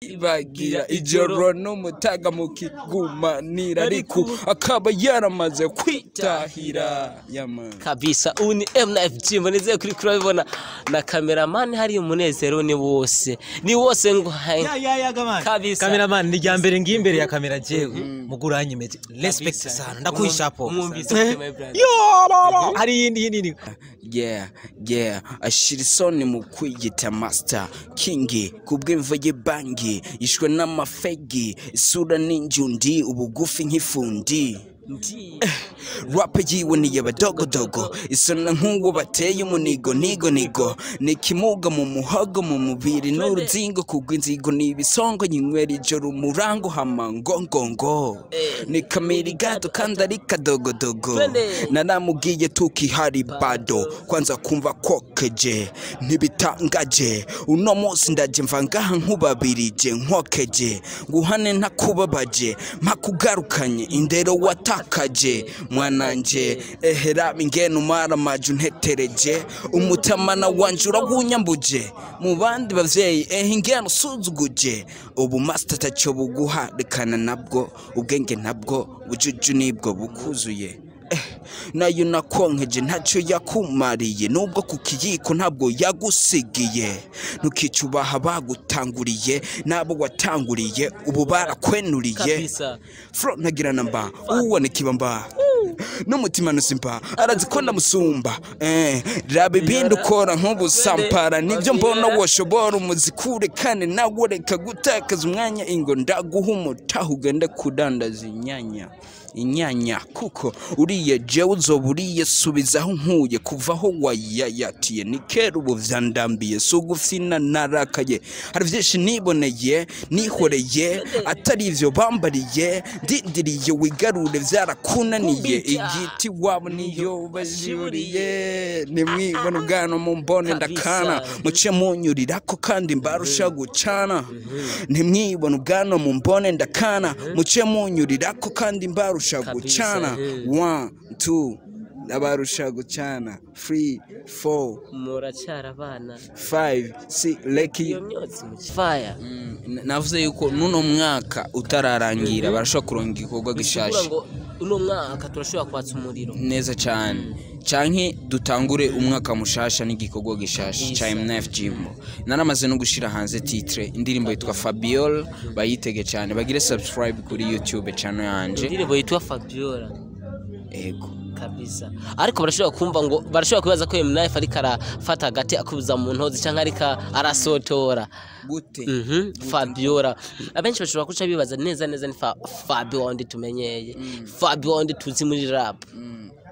Bagira ijoro n'umutaga mukigumanira, ariko akaba yaramaze kwitahira. Yama. Kabisa, ubu ni M9G. Mboneze kuri kurabibona na cameraman hari umunezero ni wose, ni wose ngo Ya ya ya gamani. Kabisa. Cameraman, ni rya mbere ngiye imbere ya kamera jewe. Muguranyemeje. Respect sana. Ndakuhishapo. Umwumvise gute, my brother? Yo baba. Hari yindi yindi yindi. Yeah, ashira isoni mu kwiyita master king kubw'imvo y'ibangi, yishwe n'amafegi, isura n'injundi, ubugufi nk'ifundi. Ndi. Rap yiwe ni yabadogodogo, isona nk'uwo bateye umunigo nigo nigo, ni ikimuga mu muhogo, mu mubiri n'uruzingo kugwa inzigo, ni ibisongo nyinywera ijoro umurango hama ngongongo, ni kamiri gato kandi ari kadogodogo. Twende. Naramubwiye tukihari bado kwanza kumva kokeje ntibitangaje, uno munsi ndaje mva ngaha nkubabirije nkokeje nguhane ntakubabaje, mpakugarukanye indero watakaje mwananje. Ehera ingene umara amaju ntetereje umutamana wanje urawunyambuje mu bandi bavyeyi, ehe ingene usuzuguje ubu master taco buguha, rekana nabwo ubwenge ntabwo bujuju nibwo bukuzuye. Nayo nakonkeje ntacyo yakumariye, nubwo ku kiyiko ntabwo yagusigiye, ntukicubaha bagutanguriye n'abo watanguriye ubu barakwenuriye. Kabisa. Fro ntagira namba uwo ni kibamba n'umutima nusimba, arazi ko ndamusumba. Raba ibindi ukora nk'ubusampara, nibyo mbona woshobora umuzikure kandi nawe reka gutakaza umwanya, ingo ndaguha umutaha ugende kudandaza inyanya inyanya, kuko uriye jewe uzoba uriye. Subizaho nkuye kuva aho wayayatiye ni kera, ubu vyandambiye si ugufina narakaye, hari vyinshi niboneye nihoreye atari ivyo bambariye, ndindiriye wigarure vyarakunaniye. Kubita. Igiti wabo niyo bajuriye, nimwibone ubwana mumbone ndakana, muce munyurirako kandi mbarusha gucana, ntimwibone ubwana mumbone ndakana, muce munyurirako kandi mbarusha gucana. One two, abarusha gucana, three four. Muracyari abana. Five six leki. Iyo myotsi mu fire. Navuze yuko nuno mwaka utararangira barashobora kuronka igikorwa bisigura gishasha. Ngo uno mwaka turashobora kwatsa umuriro. Neza cyane, canke dutangure umwaka mushasha n'igikorwa gishasha ca MNF Jimbo. Naramaze no gushira hanze titre, indirimbo yitwa Fabiola, bayitege cyane, bagire subscribe kuri YouTube channel yanje. Indirimbo yitwa Fabiola? Ego. Kabisa, ariko barashobora kumva ngo barashobora kwibaza ko M9 ariko arafata agati akubuza mu ntozi cyangwa ariko arasotora. Gute? Fabiola, abenshi bashobora kuca bibaza neza neza ni Fabio wundi tumenyeye, Fabio wundi tuzi muri rap,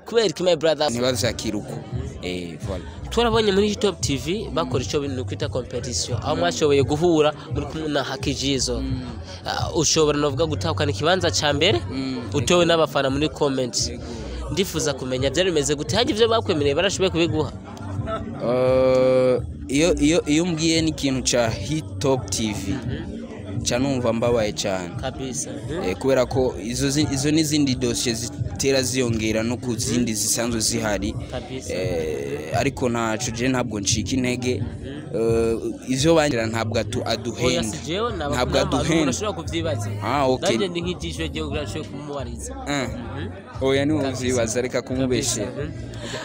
kubera iki, my brother? Ntibavyakira uko, voilà. Twarabonye muri Top TV bakora icyo bintu kwita competition, aho mwashoboye guhura muri kumwe na Hakijizo. Ushobora novuga gutahukana ikibanza ca mbere utowe n'abafana muri comments. Ndifuza kumenya byari bimeze gute, haje ibyo bakwemereye barashoboye kubiguha? Iyo umbwiye n'ikintu ca Hit Top TV ca numva mbabaye cyane. Kabisa. Kubera ko izo n'izindi dosiye zitera ziyongera no ku zindi zisanzwe zihari. Ariko ntaco, je ntabwo ncika intege. Ivyo bangira ntabwo Oya, aduhenda. Si jewe. Ntabwo aduhenda. Ushobora kuvyibaza. Ah, okay. Nanjye ndi nk'ijisho ryo kugira kumubariza. Oya, niwe uvyibaza, reka kumubeshera,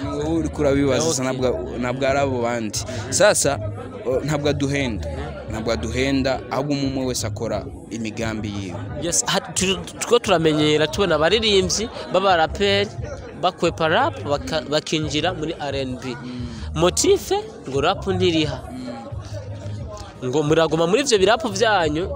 ni wowe uriko urabibaza. Sasa ntabwo ari abo bandi. Sasa ntabwo aduhenda, ntabwo aduhenda, ahubwo umwe umwe wese akora imigambi yiwe. Yes, two turamenyera tubona abaririmbyi b'abaraperi bakwepa rap bakinjira muri R&B, motif ngo rap ntiriha, ngo muraguma muri ivyo birapu vyanyu.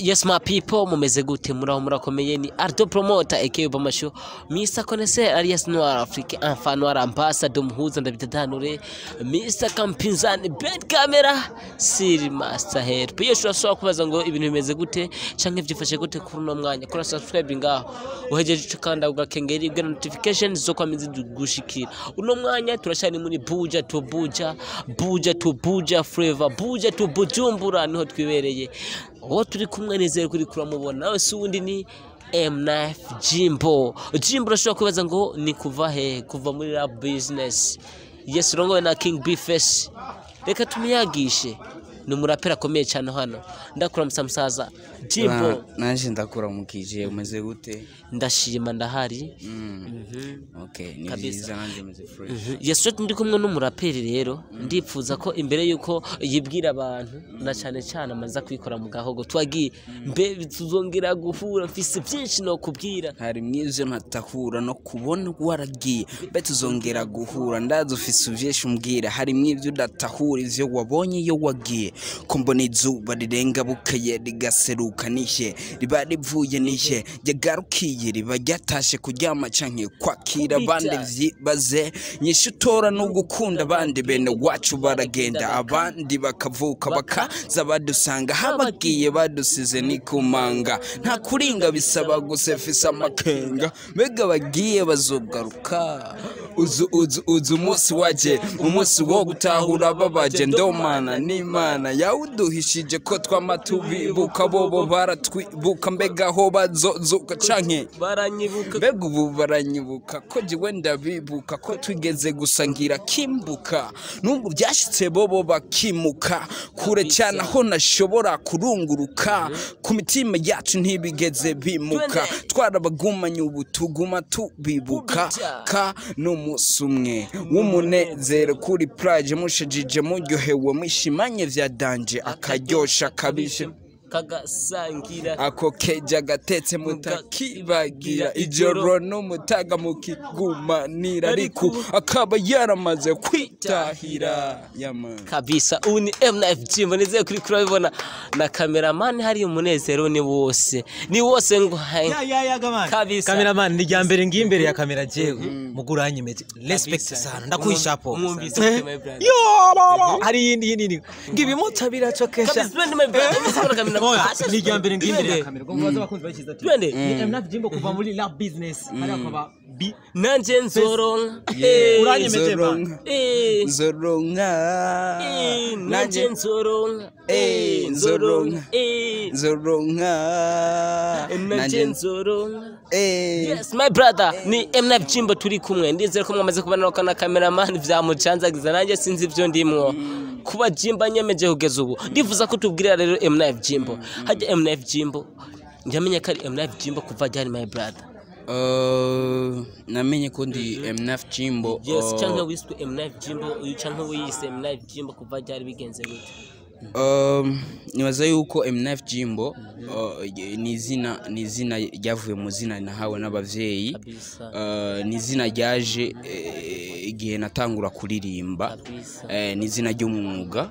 Yes, my people, mumeze gute? Muraho, murakomeye? Ni Ardo Promoter aka Obama Show, Mr Connaisseur alias Noir Afrique, enfant noir, ambassador muhuza ndabitadanure, Mr Kampinzani Ben Camera Siri Master Head. Iyo ushobora kubaza ngo ibintu bimeze gute canke vyifashe gute kuri uno mwanya, kora subscribe ngaho uhejeje ukanda ugakengeri ubwo notification zo kwamizi gushikira. Uno mwanya turashari muri Buja to Buja, Buja to Buja Flavor, Buja to Bujumbura, niho twibereye. Uwo turi kumwe nizere kuri kuramubona nawe si uwundi ni M9 Jimbo. Jimbo, urashobora kwibaza ngo ni kuva he? Kuva muri rap business. Yes, urongowe na King B Face. Reka tumuyagishe, ni umuraperi akomeye cyane hano. Ndakura musaza Jimbo. Nanje ndakuramukije, umeze gute? Ndashima, ndahari. Okay, ni Kabisa. vyiza, nanje meze fresh. Yes, ndi kumwe n'umuraperi rero, ndipfuza ko imbere yuko yibwira abantu na cyane cyane amaza kwikora mu gahogo, twagiye mbe tuzongera guhura, mfise byinshi no kubwira. Hari mwivyo ntatahura no kubona waragiye, mbe tuzongera guhura, ndazi ufise vyinshi umbwira. Hari mwivyo udatahura, ivyo wabonye iyo wagiye, ko mbona izuba rirenga bukeye rigaseruka, nihe riba rivuye, nihe ryagarukiye, riba ryatashe kuryama canke kwakira abandi? Vyibaze nyishu utora no gukunda abandi. Bene wacu baragenda, abandi bakavuka, bakaza badusanga, habagiye badusize ni kumanga, nta kuringa, bisaba gusefisa amakenga. Mbega bagiye bazogaruka? Uzu uzu uzu umunsi waje, umunsi wo gutahura babaje, ndomana n'Imana yawuduhishije ko twama tubibuka, bobo baratwibuka, mbega aho bazozuka canke Baranyibuka. Mbega ubu baranyibuka, ko jewe ndabibuka, ko twigeze gusangira kimbuka, nubwo byashitse bobo bakimuka kure cyane aho nashobora kurunguruka, ku mitima yacu ntibigeze bimuka, twarabagumanye, ubu tuguma tubibuka. Ka n'umunsi umwe w'umunezero kuri plage, mushajije, muryohewe, mwishimanye vya danger, akaryosha kabishe Kagasangira. Ako keja gatetse mutakibagira, ijoro n'umutaga mukigumanira, ariko akaba yaramaze kwitahira yama. Kabisa, ubu ni M9 Jimbo, nizeye kuri kurabibona na cameraman hari umunezero ni wose, ni wose ngo Ya ya ya gamani. Kabisa. Cameraman, ni rya mbere ngiye imbere ya kamera jewe. Muguranyemeje. Respect sana. Ndakuhishapo. Mwumvise gute, my brother? Yo baba. Hari yindi yindi. Ngibimota biracokesha. Kabisa, twende, my brother, mwumvise kamera. Oya, ni rya mbere ngiye imbere ya kamera. Ngo baza abakunzi bakiza ati. Twende. Ni M9 Jimbo kuva muri rap business. Hari akaba B. Nanje nzoronka. Uranyemeje man. Zoronka, Eh, zoronka, nanje nzoronka. Nzoronka. Zoronka, nanje nzoronka. Eh. Yes, my brother, ni M9 Jimbo turi kumwe. Ndizere ko mwamaze kubona ko na cameraman vyamucanzagiza, nanjye sinzi ivyo ndimwo. Kuba Jimbo nyemeje kugeza ubu. Ndifuza ko tubwira rero M9 Jimbo. Hajya M9 Jimbo, njamenye ko ari M9 Jimbo kuva ryari, my brother? Namenye ko ndi M9 Jimbo. Yes, canke wiswe M9 Jimbo, uyu canke wiyise M9 Jimbo kuva ryari, bigenze gute? Nibaza yuko M9 Jimbo ni izina ryavuye mu zina nahawe n'abavyeyi. Kabisa. Ni izina ryaje igihe natangura kuririmba. Kabisa. Ni izina ry'umwuga,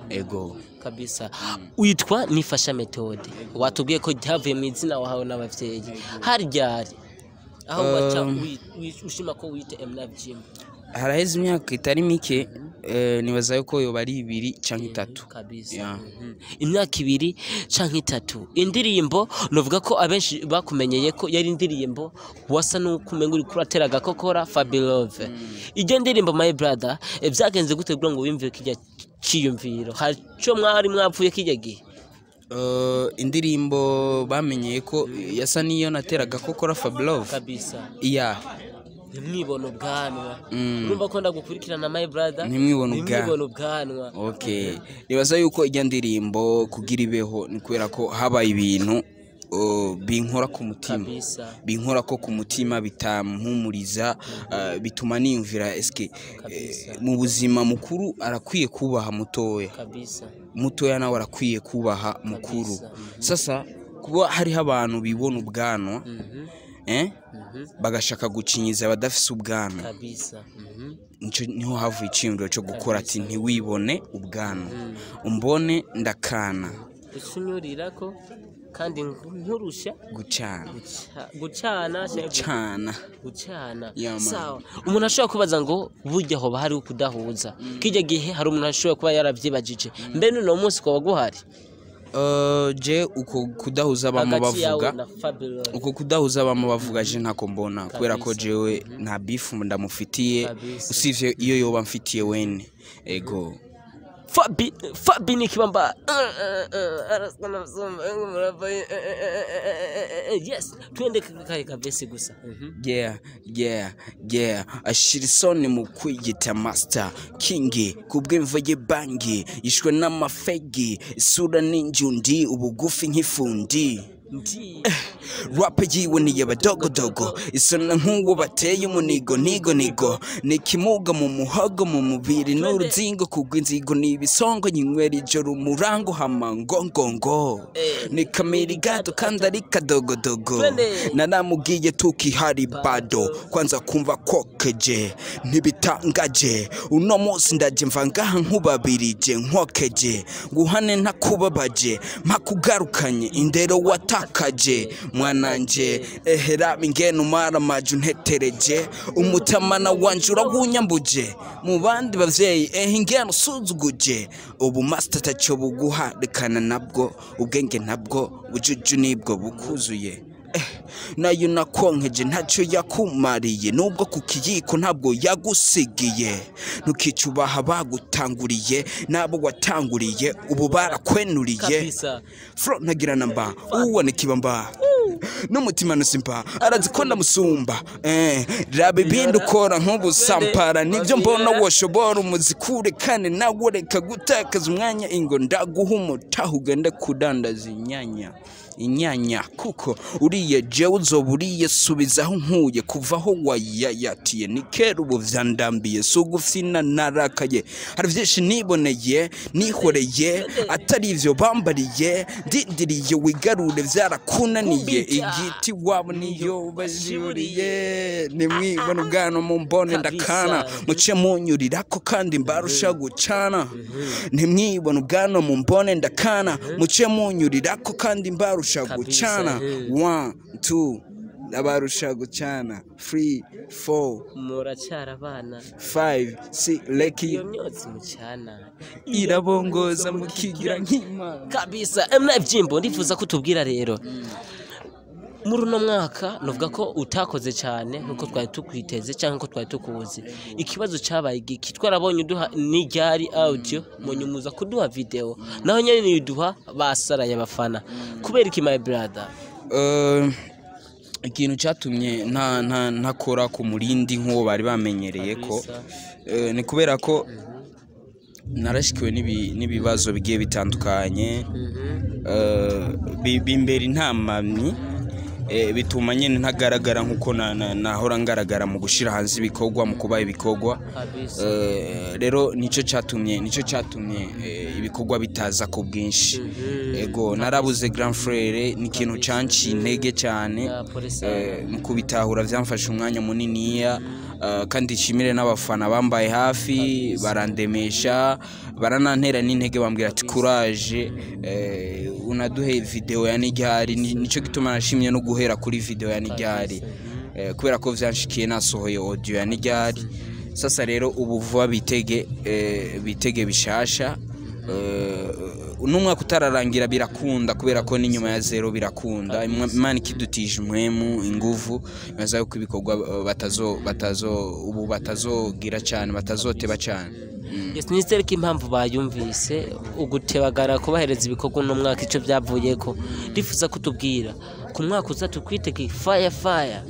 ego. Kabisa, witwa Nifasha Methode, watubwiye ko ryavuye mu izina wahawe n'abavyeyi. Hari ryari aho waca ushima ko wita M9 Jimbo? Haraheze imyaka itari mike, nibaza yuko yoba ari 2 canke 3. Kabisa. Yeah. Imyaka 2 canke 3. Indirimbo novuga ko abenshi bakumenyeye ko yari indirimbo wasa n'ukumenga uri kuratera agakokora Fabilove. Iryo ndirimbo, my brother, vyagenze gute kugira ngo wiyumvire kirya ciyumviro? Hari ico mwari mwapfuye kirya gihe? Indirimbo bamenyeye ko yasa niyo nateraga kokora Fabilove? Kabisa. Yeah. Ntimwibone ubwanwa. Urumva ko ndagukurikirana, my brother. Ntimwibone ubwanwa. Ntimwibone ubwanwa. Okay, nibaza yuko ijya ndirimbo kugira ibeho ni kubera ko habaye ibintu binkora ku mutima. Kabisa. Binkora ko ku mutima, bitampumuriza, bituma niyumvira eske mu buzima mukuru arakwiye kubaha mutoya, Kabisa. mutoya nawe arakwiye kubaha mukuru. Kabisa. Sasa kuba hariho abantu bibona ubwanwa, bagashaka gucinyiza abadafise ubwanwa, Kabisa. Nico niho havuye iciyumviro cyo gukora ati ntiwibone ubwanwa, umbone ndakana. Usunyurirako kandi nkurusha gucana. Gucana. Gucana. Gucana. Yeah, man. Sawa, umuntu ashobora kubaza ngo burya hoba hari ukudahuza kijya gihe? Hari umuntu ashobora kuba yarabyibajije, mbe n'uno munsi kwaba guhari? Je uko kudahuza bama hagati yawe bavuga na Fabulous? Uko kudahuza bama bavuga, je ntako mbona, kubera ko Kabisa. jewe nta beef ndamufitiye, Kabisa. usivye iyo yoba mfitiye wene, ego. Fabi Fabi ni kibamba. Yes, twende kare kabese gusa. Yeah, ashira isoni mu kwiyita master king kubw'imvo y'ibangi, yishwe n'amafegi, isura n'injundi, ubugufi nk'ifundi. Ndi Rap yiwe ni yabadogodogo, isona nk'uwo bateye umunigo nigo nigo, ni ikimuga mu muhogo, mu mubiri n'uruzingo, kugwa inzigo ni ibisongo, nyinywera ijoro umurango hama ngongongo, ni kamiri gato kandi ari kadogodogo. Twende. Naramubwiye tukihari bado kwanza kumva kokeje ntibitangaje, uno munsi ndaje mva ngaha nkubabirije nkokeje, nguhane ntakubabaje, mpakugarukanye indero watakaje mwananje. Ehera ingene umara amaju ntetereje umutamana wanje urawunyambuje mu bandi bavyeyi, ehe ingene usuzuguje ubu master taco buguha, rekana nabwo ubwenge nabwo bujuju nibwo bukuzuye. Nayo nakonkeje ntacyo yakumariye, nubwo ku kiyiko ntabwo yagusigiye, ntukicubaha bagutanguriye, n'abo watanguriye ubu barakwenuriye. Kabisa. Fro ntagira namba, uwo ni kibamba n'umutima nusimpa, arazi ko ndamusumba. Raba ibindi ukora nk'ubusampara, nibyo mbona woshobora umuzikure, kandi nawe reka gutakaza umwanya, ingo ndaguha umutaha ugende kudandaza inyanya inyanya, kuko uriye jewe uzoba uriye. Subizaho nkuye kuva aho wayayatiye ni kera, ubu vyandambiye si ugufyina narakaye, hari vyinshi niboneye nihoreye atari ivyo bambariye, ndindiriye wigarure vyarakunaniye. Kubita. Igiti wabo niyo bajuriye, nimwibona ubwanwa mumbone ndakana, muce munyurirako kandi mbarusha gucana, ntimwibona ubwanwa mumbone ndakana, muce munyurirako kandi mbarusha gucana. 1 2 abarusha gucana, 3 4 Muracara abana. 5 6 leki. Iyo myotsi mucana irabongoza mukigira nk'imana. Kabisa. M9 Jimbo, ndifuza ko tubwira rero muri uno mwaka nuvuga ko utakoze cyane nkuko twari tukwiteze cyangwa nkuko twari tukuzi. Ikibazo cyabaye igiki? Twarabonye uduha n'iryari audio, mu nyuma uza kuduha video, naho nyene niduha basaraye abafana. Kubera iki, my brother? Ikintu cyatumye nta nta ntakora ku murindi nk'uwo bari bamenyereye ko ni kubera ko narashikiwe n'ibibazo bigiye bitandukanye, bimbera intamamyi, bituma nyine ntagaragara nk'uko nahora ngaragara mu gushyira hanze ibikorwa, mu kubaha ibikorwa. Rero nicyo cyatumye ibikorwa bitaza ku bwinshi. Ego, narabuze grand frère, ni ikintu canciye intege cyane. Ya, pole sana. Mu kubitahura byamfashe umwanya muniniya, kandi nshimire n'abafana bambaye hafi, barandemesha, baranantera n'intege, bambwira ati courage, unaduhe video ya n'iryari. Nico gituma nashimye no guhera kuri video ya n'iryari, kubera ko vyanshikiye nasohoye audio ya n'iryari. Sasa rero ubu vuba bitege bishasha. N'umwaka utararangira birakunda, kubera ko n'inyuma ya zero birakunda. Imana ikidutije umwemu inguvu, imaze yuko ibikorwa batazo ubu batazogira cyane, batazoteba cyane. Yes, nizere ko impamvu bayumvise ugutebagara kubahereza ibikorwa uno mwaka ico byavuyeko. Ndifuza kutubwira ku mwaka uza tukwitege fire fire.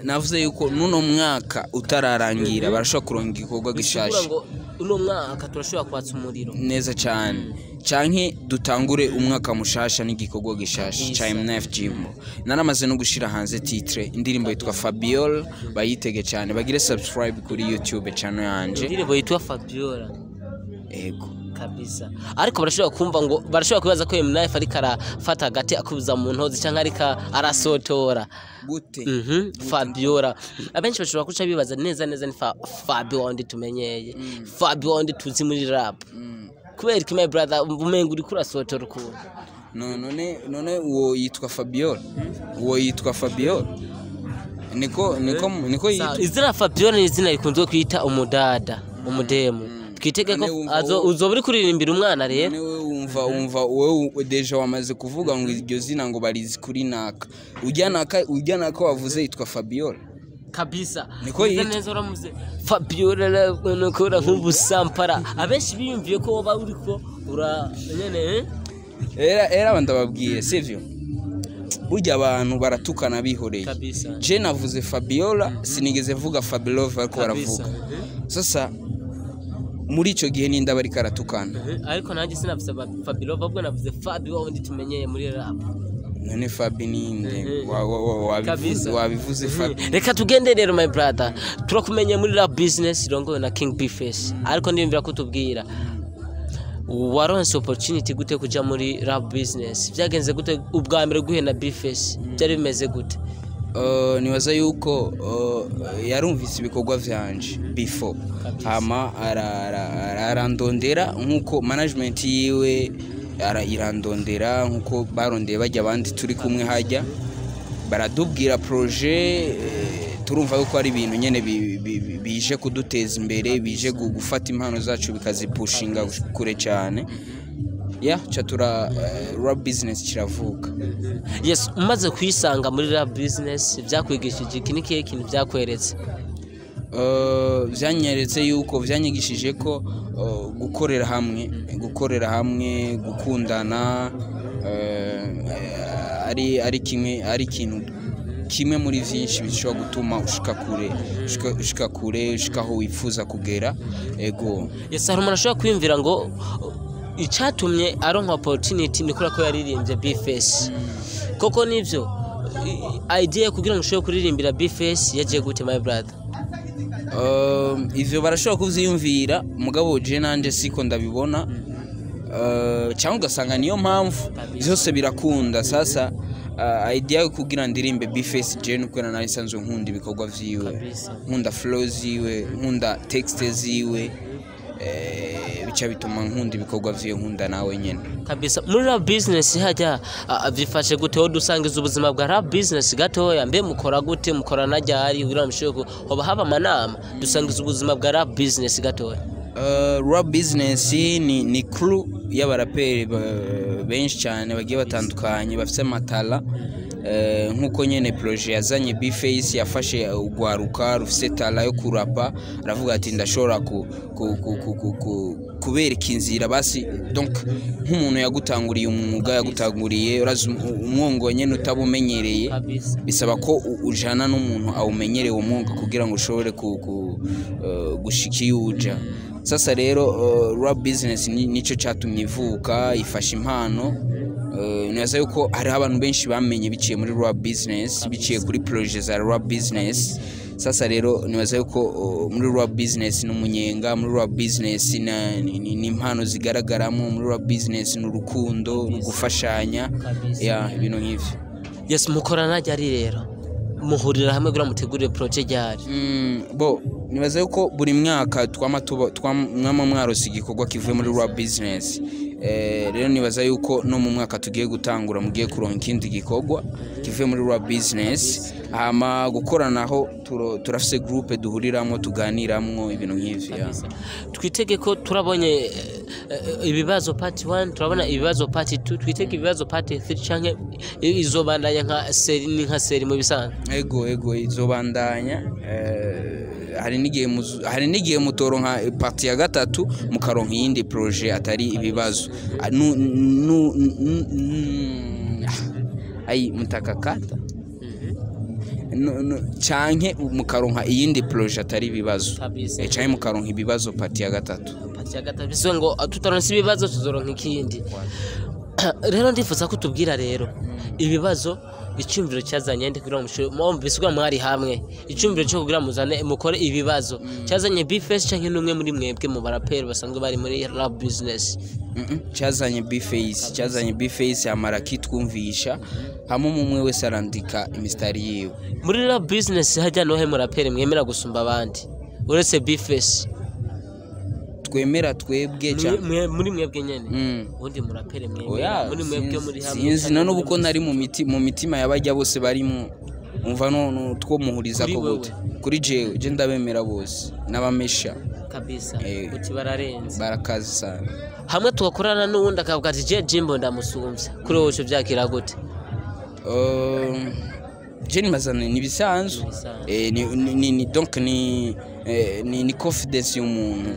Navuze yuko n'uno mwaka utararangira barashobora kuronka igikorwa bisigura gishasha. Ngo uno mwaka turashobora kwatsa umuriro. Neza cyane, canke dutangure umwaka mushasha n'igikorwa gishasha Kabisa. ca MNF Jimbo. Naramaze no gushira hanze titre, indirimbo yitwa Fabiola, bayitege cyane, bagire subscribe kuri YouTube channel yanje. Indirimbo yitwa Fabiola? Ego. Kabisa. Ariko barashobora kumva ngo barashobora kwibaza ko M9 ariko arafata agati akubiza mu ntozi canke ariko arasotora. Gute? Fabiola, abenshi bashobora kuca bibaza neza neza ni Fabio wundi tumenyeye, Fabio wundi tuzi muri rap. Kubera iki, my brother, umenga uriko urasotora ukuntu? No, none uwo yitwa Fabiola, uwo yitwa Fabiola, niko yitwa. Izina Fabiola ni izina rikunzwe kwita umudada, umudemu. Twitege ko None wumva uzoba uri kuririmbira umwana rero. None wewe wumva wewe déjà wamaze kuvuga ngo iryo zina ngo barizi kuri naka, ujya naka wavuze yitwa Fabiola. Kabisa. Niko Neza yitwa. neza uramuze Fabiola nukora nk'ubusampara, abenshi biyumviye ko woba uriko ura nyene, eh? Era ndababwiye, sivyo? Burya abantu baratukana bihoreye. Kabisa. Je navuze Fabiola, sinigeze vuga Fabilove, ariko Kabisa. baravuga. Sasa muri ico gihe ninda bariko aratukana. Ariko nanjye sinavuze Fabilove, ahubwo navuze Fabi wa wundi tumenyeye muri rap. None Fabi ninde? Kabisa. Wabivuze Fabi. Reka tugende rero, my brother. Turakumenye muri rap business irongowe na King Bface, ariko ndiyumvira ko tubwira waronse opportunity gute kuja muri rap business. Byagenze gute ubwa mbere guhe na Bface? Byari bimeze gute? Nibaza yuko yarumvise ibikorwa vyanje before, hama arandondera nkuko management yiwe irandondera, nkuko barondeye bajya abandi turi kumwe hajya baradubwira projet, turumva yuko ari ibintu nyene bije kuduteza imbere, bije gufata impano zacu bikazipushinga kure cyane. Ya ca tura rap business kiravuka. Yes, umaze kwisanga muri rap business, byakwigishije iki? Ni kihe kintu byakweretse? Vyanyeretse yuko vyanyigishije ko gukorera hamwe, gukundana, ari kimwe, ari ikintu kimwe muri vyinshi bishobora gutuma ushika kure, ushika kure, ushika aho wifuza kugera, ego. Yes, hari umuntu ashobora kwiyumvira ngo icatumye aronka opportunity ni kubera ko yaririmbye Bface. Koko nivyo? Idea kugira ngo ushobore kuririmbira Bface yagiye gute, my brother? Ivyo barashobora kuvyiyumvira, mugabo je nanje siko ndabibona. Cyangwa ugasanga niyo mpamvu byose birakunda. Sasa idea yo kugira ndirimbe Bface, je nuko nari nsanzwe nkunda ibikorwa vyiwe, nkunda flow ziwe, nkunda texte ziwe, bica bituma nkunda ibikorwa vyiwe, nkunda nawe nyene. Kabisa. Muri rap business hajya vyifashe gute? Wo dusangiza ubuzima bwa rap business gatoya. Mbe mukora gute? Mukora ryari kugira ngo mushobore hoba haba amanama? Dusangiza ubuzima bwa rap business gatoya. Rap business ni crew y'abaraperi benshi cyane bagiye batandukanye bafite amatala, nkuko nyene projet yazanye Bface yafashe ugwaruka rufise tala yo kurapa, aravuga ati ndashobora ku kubereka inzira basi. Donc nk'umuntu yagutanguriye umwuga, yagutanguriye, urazi umwongo nyene utabumenyereye, bisaba ko ujana n'umuntu awumenyereye umwuga kugira ngo ushobore gushika iyo uja. Sasa rero rap business nico catumye ivuka, ifasha impano. Nibaza yuko hariho abantu benshi bamenye biciye muri rap business, biciye kuri projet za rap business. Sasa rero nibaza yuko muri rap business ni umunyenga, muri rap business ni impano zigaragaramo, muri rap business ni urukundo, ni ugufashanya. Ya, ibintu nk'ivyo. Yes, mukorana ryari rero? Muhurira hamwe kugira mutegurire projet ryari? Bo nibaza yuko buri mwaka twama mwama mwarose igikorwa kivuye muri rap business. Rero nibaza yuko no mu mwaka tugiye gutangura mugiye kuronka ikindi gikorwa kivuye muri rap business. Hama gukoranaho, turafise groupe duhuriramwo, tuganiramwo ibintu nk'ivyo, ya. Twitege ko turabonye ibibazo part 1, turabona ibibazo part 2, twitege ibibazo part 3, canke izobandanya nka série? Ni nka série mu bisanzwe? Ego, izobandanya. Hari n'igihe mutoronka partie ya gatatu, mukaronka iyindi projet atari ibibazo. Ah, nu, nu, nu, ai mutakakata no, canke mukaronka iyindi projet atari ibibazo. Canke mukaronka ibibazo partie ya gatatu. Part ya gatatu bivuze ngo tutaronse ibibazo tuzoronka ikindi. Rero ndifuza ko tubwira rero ibibazo, icyumviro cyazanye nde kugira ngo mwumvise ubwo mwari hamwe, icyumviro cyo kugira muzane mukore ibibazo cyazanye Bface canke n'umwe muri mwebwe mu baraperi basanzwe bari muri rap business? Cyazanye Bface, cyazanye Bface, amara kitwumvisha hamwe, umwe wese arandika imisitari yiwe. Muri rap business hajya nohe muraperi mwemera gusumba abandi uretse Bface? Twemera twebwe Muri mwebwe nyene, ubundi muraperi mwemera Oya, muri mwebwe sinzi- muri hamwe sinzi canke none ubu muri ko nari mu mitima y'abajya bose barimo, umva no two muhuriza Kuri ko wewe. gute? Kuri jewe, je ndabemera bose n'abamesha. Kabisa. Uti bararenze. Barakaze sana. Hamwe tugakorana n'uwundi akavuga ati je Jimbo ndamusumvya, kuri wowe uco vyakira gute? Je nibaza ni ibisanzwe. Ibisanzwe. Ni donc ni confidence y'umuntu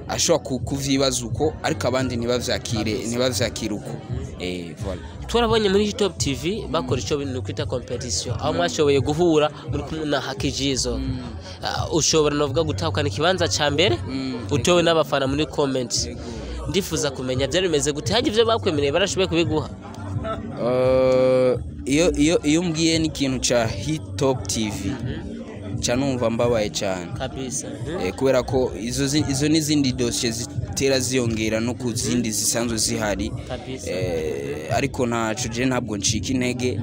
ashobora kuvyibaza uko, ariko abandi ntibavyakire uko. Voilà. Twarabonye muri Top TV bakora icyo bintu kwita competition, aho mwashoboye guhura muri kumwe na Hakijizo. Ushobora novuga gutahukana ikibanza ca mbere utowe n'abafana muri comment. Ndifuza kumenya byari bimeze gute, haje ivyo bakwemereye barashoboye kubiguha? Iyo umbwiye n'ikintu ca Hit Top TV ca numva mbabaye cyane. Kabisa. Kubera ko izo n'izindi dosiye zitera ziyongera no ku zindi zisanzwe zihari. Ariko ntaco, je ntabwo ncika intege.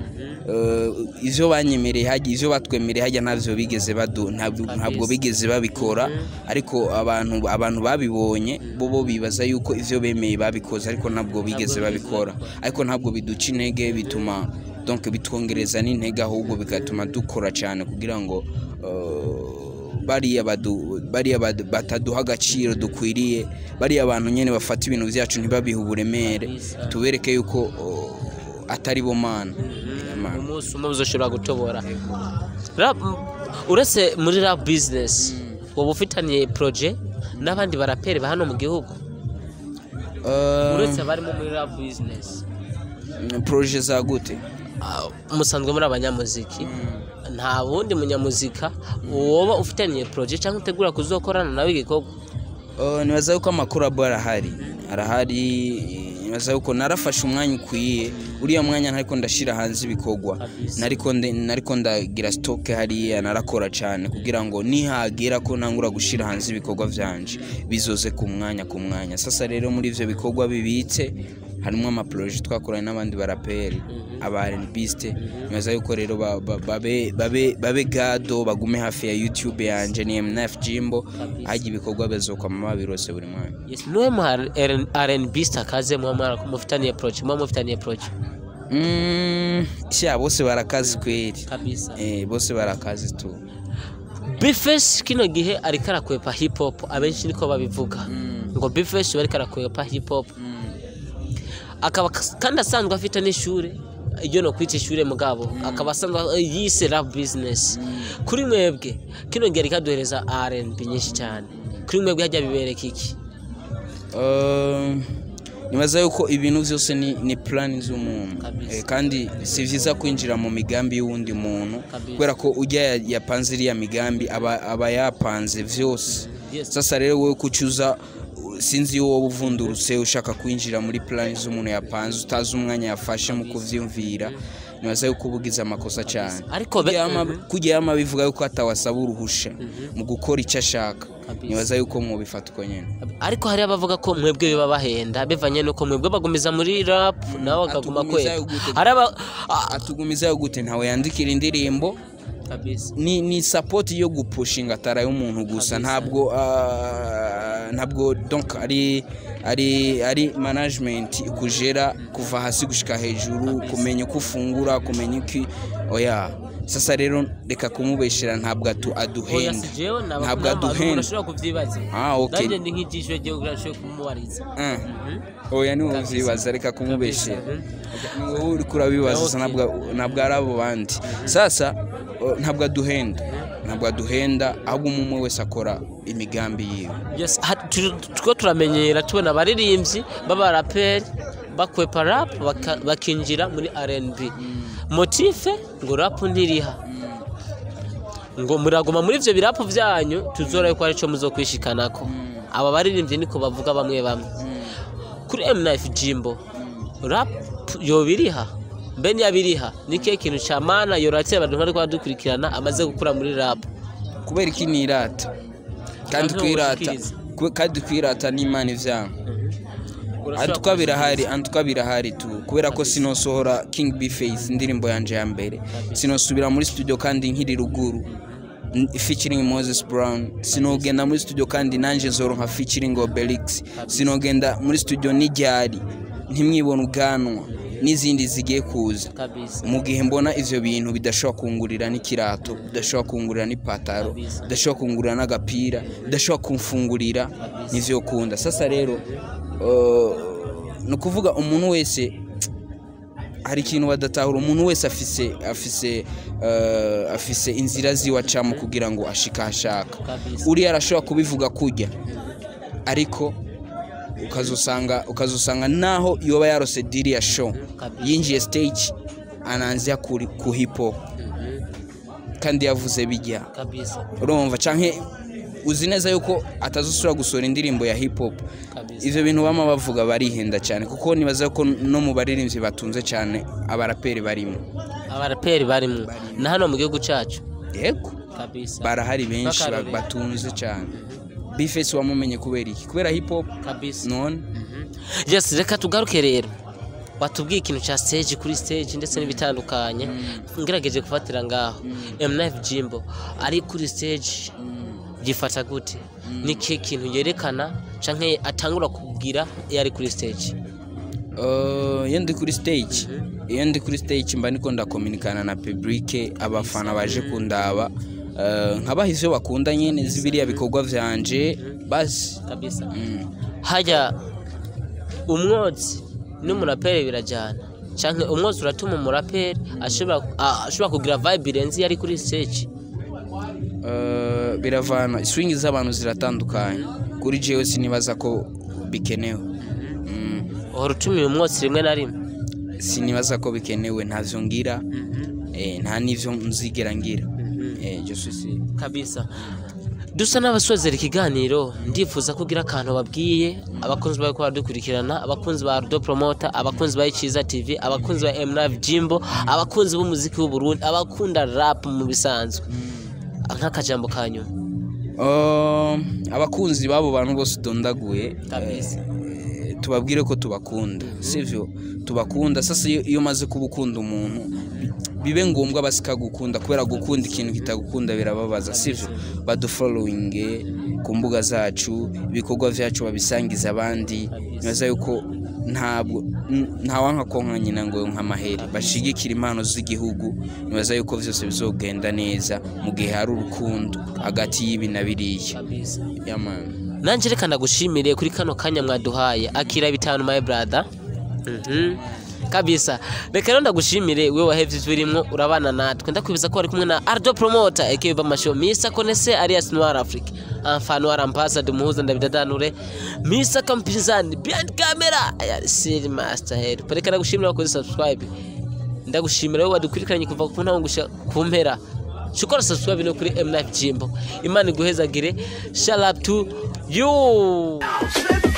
Ivyo banyemereye hajya, ivyo batwemereye hajya, ntavyo bigeze badu ntabwo bigeze babikora, ariko abantu babibonye bo bibaza yuko ivyo bemeye babikoze, ariko ntabwo bigeze babikora. Ariko ntabwo biduca intege, bituma donc bitwongereza n'intege, ahubwo bigatuma dukora cyane kugira ngo bariya bataduha agaciro dukwiriye, bariya abantu nyene bafata ibintu vyacu ntibabihe uburemere, tubereke yuko atari bo mana. Mana. Umunsi umwe uzoshobora gutobora. Uretse muri rap business, woba ufitaniye projet n'abandi baraperi ba hano mu gihugu, uretse abarimo muri rap business? Projet za gute? Musanzwe muri abanyamuziki, nta wundi munyamuzika woba ufitaniye projet cyangwa utegura kuzokorana nawe igikorwa? Nibaza yuko amakorabo arahari. Nibaza yuko narafashe umwanya ukwiye, uriya mwanya ntariko ndashira hanze ibikorwa, nariko ndagira stock hariya, narakora cyane kugira ngo nihagera ko ntangura gushira hanze ibikorwa vyanje bizoze ku mwanya. Sasa rero muri ivyo bikorwa bibitse harimo amaprojet twakoranye n'abandi baraperi, aba R&Biste. Nibaza yuko rero babe gado, bagume hafi ya YouTube yanje, ni MNF Jimbo, hajya ibikorwa bazokwama babirose buri mwanya. Yes, niwe mu R&B akaze muba mufitaniye projet, muba mufitaniye projet? Sha, bose barakazi kweli. Kabisa. Bose barakazi tu. B-Face kino gihe ariko arakwepa hip hop, abenshi niko babivuga ngo B-Face bariko arakwepa hip hop, akaba kandi asanzwe afite n'ishure, iryo no kwita ishure mugabo akaba asanzwe yise rap business. Kuri mwebwe kino gihe ariko aduhereza R&B nyinshi cyane, kuri mwebwe hajya bibereka iki? Nibaza yuko ibintu vyose ni plan z'umuntu. Kandi si vyiza kwinjira mu migambi y'uwundi muntu, kubera ko ujya yapanze iriya migambi aba yapanze vyose. Sasa rero wowe kucuza, sinzi iyo wowe uvundurutse ushaka kwinjira muri plan z'umuntu yapanze, utazi umwanya yafashe mu kuvyumvira, nibaza yuko uba ugize amakosa cyane. Ariko Kujya yama bivuga yuko atawasaba uruhusha mu gukora icyo ashaka, nibaza yuko mwobifata uko nyene. Ariko hari abavuga ko mwebwe biba bahenda bivanye nuko mwebwe bagumiza muri rap nawe akaguma Atugumizayo kwepa. gute? Hari aba Atugumizayo gute? Ntawe yandikira indirimbo. Ni support yo gupushinga tara y'umuntu gusa. Ntabwo donc ari management kujera kuva hasi gushika hejuru, kumenya uko ufungura, kumenya iki. Oya, sasa rero reka kumubeshera, ntabwo Oya, aduhenda. Si jewe. Ntabwo aduhenda. Urashobora kuvyibaza. Ah, okay. Nanjye ndi nk'ijisho ryo urashobora kumubariza. Oya, niwe uvyibaza, reka kumubeshera. Ni wowe uriko urabibaza. Sasa ntabwo ari abo bandi. Sasa ntabwo aduhenda, ahubwo umwe umwe wese akora imigambi yiwe. Yes, two turamenyera tubona abaririmbyi b'abaraperi bakwepa rap bakinjira muri R&B, motif ngo rap ntiriha, ngo muraguma muri ivyo birapu vyanyu, tuzora ko arico muzokwishikanako. Aba baririmbyi niko bavuga bamwe bamwe. Kuri M9 Jimbo, rap yobiriha mbe ntiyabiriha? Ni kihe kintu ca mana yoratse abantu bariko badukurikirana amaze gukura muri rap? Kubera iki nirata kandi Abantu kwirata boshikiriza. Kandi kwirata n'Imana ivyanga. Antuka birahari tu, kubera ko sinosohora King B Face, indirimbo yanje ya mbere, sinosubira muri studio kandi nkiri ruguru, featuring Moses Brown. Sinogenda muri studio kandi nanje nzoronka featuring Obelix. Sinogenda muri studio nijyari ntimwibone ubwanwa n'izindi zigiye kuza, mu gihe mbona ivyo bintu bidashobora kungurira n'ikirato, bidashobora kungurira n'ipataro, bidashobora kungurira n'agapira, bidashobora kumfungurira n'ivyo kunda. Sasa rero ni ukuvuga umuntu wese Hari ikintu badatahura. Umuntu wese afise inzira ziwe acamo kugira ngo ashika ashaka. Uriya arashobora kubivuga kujya, ariko ukazosanga naho yoba yarose deal ya show, yinjiye stage anaanzia ku hip hop kandi yavuze bijya. Urumva, canke uzi neza yuko atazosubira gusohora indirimbo ya hip hop. Ivyo bintu bama bavuga barihenda cyane, kuko nibaza ko no mu baririmbyi batunze cyane abaraperi barimo. Abaraperi barimo na hano mu gihugu cyacu? Yego. Barahari benshi Nk'akarorero. batunze cyane. B-Face wamumenye kubera iki? Kubera hip hop. None? Yes, reka tugaruke rero. Watubwiye ikintu cya stage, kuri stage ndetse n'ibitandukanye. Ngerageje gufatira ngaho, M9 Jimbo ari kuri stage gifata gute? Ni kihe kintu yerekana canke atangura kubwira iyo ari kuri stage? Iyo ndi kuri stage mba niko ndakominikana na public, abafana baje kundaba, nkabaha ivyo bakunda nyene zibiriya bikorwa vyanje basi. Hajya umwotsi n'umuraperi birajyana, canke umwotsi uratuma umuraperi ashobora kugira vibe irenze iyo ari kuri stage? Biravana, swing z'abantu ziratandukanye. Kuri jewe sinibaza ko bikenewe. Uhora utumiye umwotsi rimwe na rimwe? Sinibaza ko bikenewe, ntavyo ngira, nta n'ivyo nzigera ngira. Je suis sûr. Kabisa. Dusa n'abasozera ikiganiro, ndifuza ko ugira akantu babwiye abakunzi bawe ko baradukurikirana, abakunzi ba Rudo Promoter, abakunzi ba Ikiza TV, abakunzi ba M9 Jimbo, abakunzi b'umuziki w'u Burundi, abakunda rap mu bisanzwe, nk'akajambo ka nyuma. Abakunzi b'abo bantu bose udondaguye, tubabwire ko tubakunda, sivyo? Tubakunda. Sasa iyo umaze kuba ukunda umuntu, bibe ngombwa basikagukunda, kubera gukunda ikintu kitagukunda birababaza, sivyo? Badufollowinge ku mbuga zacu, ibikorwa vyacu babisangiza abandi. Nibaza yuko ntabwo ntawanka konka nyina ngo yonka amaheri. Bashigikira impano z'igihugu. Nibaza yuko vyose bizogenda neza mu gihe hari urukundo hagati y'ibi na biriya. Yeah, man. Nanje reka ndagushimire kuri kano kanya mwaduhaye. Akira 5, my brother. Kabisa. Reka rero ndagushimire wewe wahevye ivyo urimwo urabana natwe. Ndakwibuza ko wari kumwe na Ardo Promoter aka Bamasho, Mr Konese alias Noir Afrique, Enfant Noir Ambassador, Muhuza Ndabidadanure, Mr Kampizani behind camera ya Siri Master Head. Reka ndagushimire wakoze subscribe, ndagushimira wowe wadukurikiranye kuva ku ntango gushika ku mpera. Shukora subscribe no kuri M9 Jimbo. Imana iguhezagire. Shout out to you. Slip.